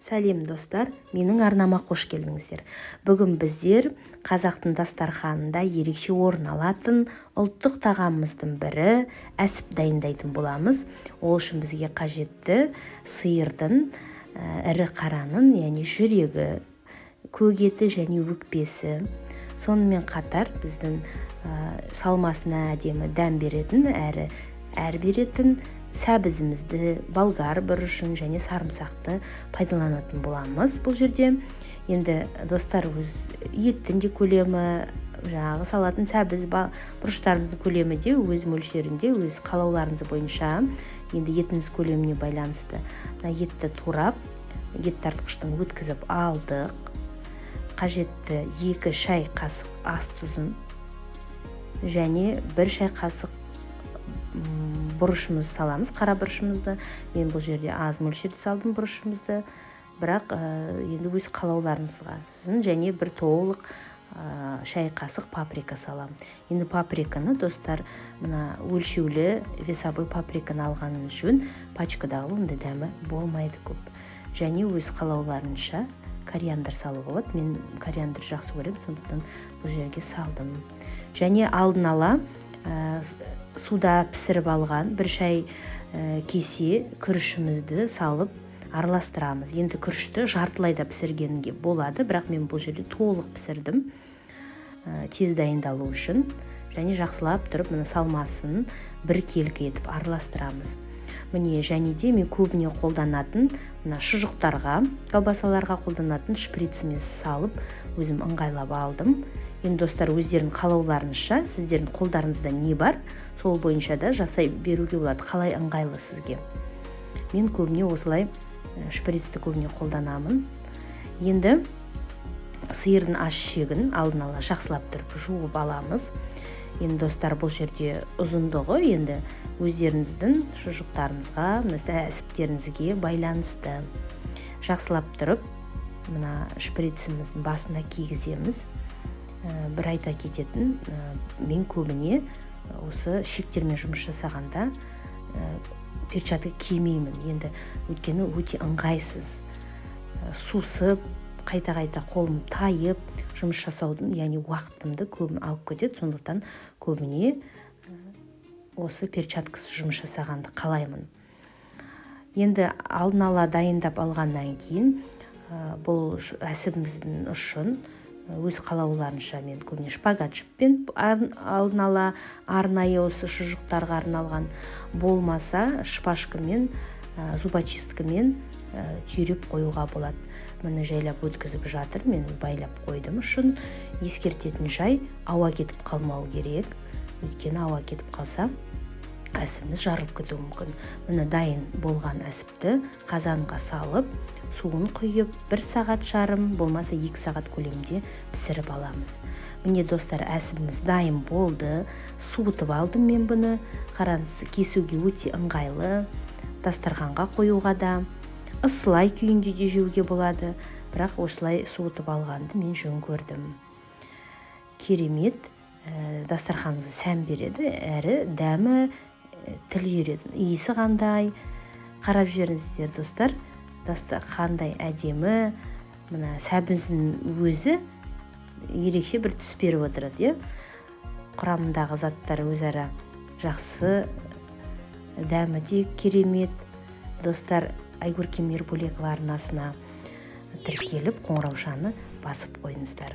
Сәлем, достар! Менің арнама қош келдіңіздер. Бүгін біздер қазақтың дастарханында ерекше орын алатын ұлттық тағамымыздың бірі әсіп дайындайтын боламыз. Ол үшін бізге қажетті сиырдың, ірі қараның, яғни жүрегі, көк еті және өкпесі. Сонымен қатар біздің салмасына әдемі дәм беретін әрі әр беретін сәбізімізді, болгар бұрышын және сарымсақты пайдаланатын боламыз. Бұл жерде енді, достар, өз еттің де көлемі, жаңағы салатын сәбіз, бұрыштарымыздың көлемі де өз мөлшерінде, өз қалауларыңыз бойынша, енді етіңіз көлеміне байланысты. Мына етті турап, ет тартқыштан өткізіп алдық. Қажетті 2 шай қасық ас тұзын және 1 шай қасық бұрышымызды саламыз, қара бұрышымызды. Мен бұл жерде аз мөлшерде салдым бұрышымызды, бірақ енді өз қалауларыңызға. Сосын және бір толық шай қасық паприка саламын. Енді паприканы, достар, мына өлшеулі весовой паприканы алғаныңыз жөн, пачкадағы ондай дәмі болмайды көп. Және өз қалауларынша кориандр салуға болады. Мен кориандр жақсы көремін, сондықтан бұл жерге салдым. Және алдын ала суда пісіріп алған 1 шай кесе күрішімізді салып араластырамыз. Енді күрішті жартылай да пісіргенге болады, бірақ мен бұл жерде толық пісірдім, тез дайындалу үшін. Және жақсылап тұрып мына салмасын біркелкі етіп араластырамыз. Міне, және де мен көбіне қолданатын мына шұжықтарға, колбасаларға қолданатын шприціме салып, өзім ыңғайлап алдым. Енді, достар, өздерінің қалауларынша, сіздердің қолдарыңызда не бар, сол бойынша да жасай беруге болады, қалай ыңғайлы сізге. Мен көбіне осылай шприцті көбіне қолданамын. Енді сиырдың ас ішегін алдын ала жақсылап тұрып жуып аламыз. Енді, достар, бұл жерде ұзындығы енді өздеріңіздің шұжықтарыңызға, мына әсіптеріңізге байланысты. Жақсылап тұрып мына шприціміздің басына кигіземіз. Бір айта кететін, мен көбіне осы шектермен жұмыс жасағанда перчатка кимеймін енді, өйткені өте ыңғайсыз, сусып, қайта қайта қолым тайып жұмыс жасаудың, яғни уақытымды көбін алып кетеді. Сондықтан көбіне осы перчаткасыз жұмыс жасағанды қалаймын. Енді алдын ала дайындап алғаннан кейін бұл әсібіміздің ұшын өз қалауларынша, мен көбіне шпагат жіппен алдын ала арнайы осы шұжықтарға арналған, болмаса шпажкамен, зубочисткамен түйреп қоюға болады. Міне, жайлап өткізіп жатыр, мен байлап қойдым ұшын. Ескертетін жай: ауа кетіп қалмау керек, өйткені ауа кетіп қалса, әсібіміз жарылып кетуі мүмкін. Міне, дайын болған әсіпті қазанға салып, суын құйып, 1 сағат жарым, болмаса 2 сағат көлемінде пісіріп аламыз. Міне, достар, әсібіміз дайын болды. Суытып алдым мен бұны. Қараңыз, кесуге өте ыңғайлы, дастарханға қоюға да, ысылай күйінде де жеуге болады, бірақ осылай суытып алғанды мен жөн көрдім. Керемет дастарханымызға сән береді әрі дәмі тіл үйіреді. Иісі қандай, қарап жіберіңіздер, достар, қандай әдемі! Мына сәбіздің өзі ерекше бір түс беріп отырады, иә. Құрамындағы заттар өзара жақсы, дәмі де керемет. Достар, Айкөркем Ербөлекова арнасына тіркеліп, қоңыраушаны басып қойыңыздар.